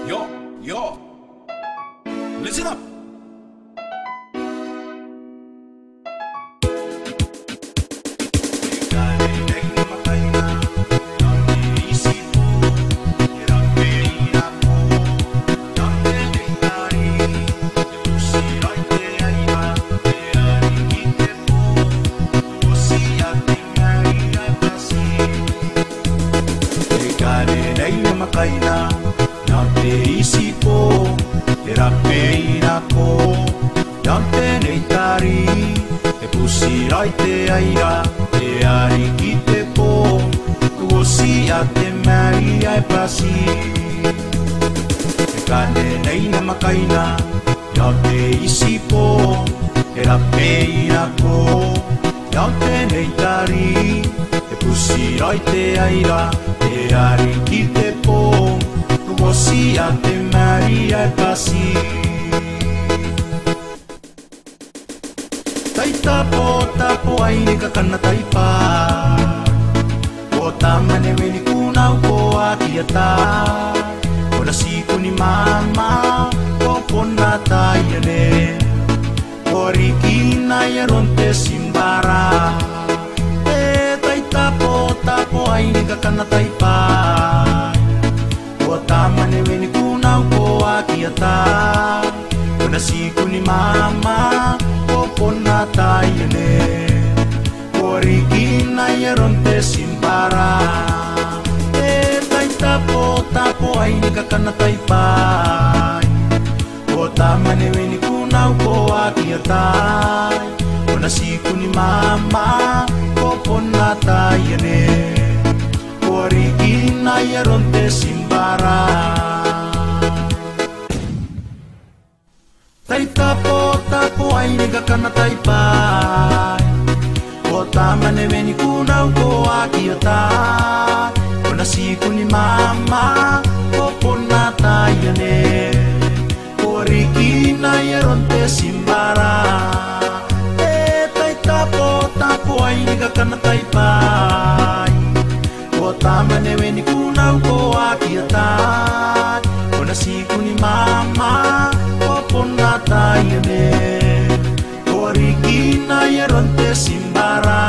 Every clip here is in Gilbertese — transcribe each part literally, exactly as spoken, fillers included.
Io, io. Listen up. E kare nei namwakaina, n te iti boo, e rabe i nako, n te neitari, e buti raoi te aira, e a riki te boo, uotia te mari ae bati. E kare nei namwakaina, n te iti boo, e rabe i nako, n te neitari, e buti raoi te aira, e a riki te boo, uotia te mari ae bati. Tai tapo, tapo ai ni kakana tai bwai. Ko tama ni wene kunau ko aki atai. Ko na tiku ni mama, ko bon atai anne. Ko riki n ai aron te timbara. E tai tapo, tapo ai ni kakana tai bwai. Ko tama ni wene kunau ko aki atai. Ko na tiku ni mama, ko bon atai anne. Ko riki n ai aron te timbara. E tai tapo, tapo ai ni kakana tai bwai. Ko tama ni wene kunau ko aki atai. Ko na tiku ni mama, ko bon atai anne. Ko riki n ai aron te timbara. Tai tapo, tapo ai ni kakana tai bwai. Ko tama ni wene kunau ko aki atai. Ko na tiku ni mama, ko bon atai anne. Ko riki n ai aron te timbara. E tai tapo, tapo ai ni kakana tai bwai. Ko tama ni wene kunau ko aki atai. Ko na tiku ni mama, ko bon atai anne. Ko riki n ai aron te timbara.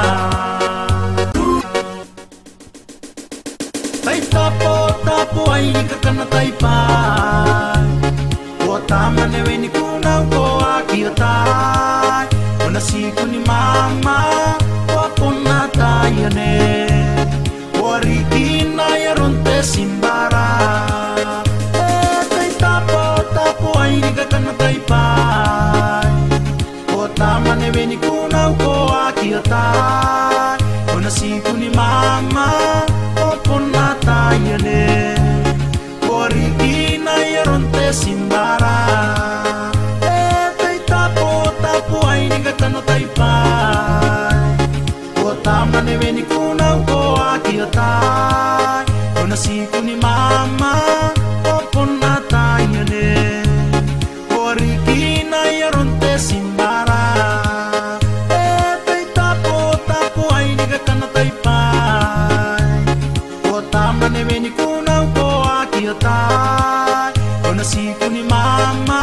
Tai tapo, tapo ai ni kakana tai bwai. Ko tama ni wene kunau ko aki atai. Ko na tiku ni mama, ko bon atai anne. Ko riki n ai aron te timbara. E tai tapo, tapo ai ni kakana tai bwai. Ko tama ni wene kunau ko aki atai. Ko na tiku ni mama, ko bon atai anne. Ko riki n ai aron te timbara. E tai tapo, tapo ai ni kakana tai bwai. Ko tama ni wene kunau ko aki atai. Ko na tiku ni mama, ko bon atai anne. Ko riki n ai aron te timbara. E tai tapo, tapo ai ni kakana tai bwai. Ko tama ni wene kunau ko aki atai. Ko na tiku ni mama,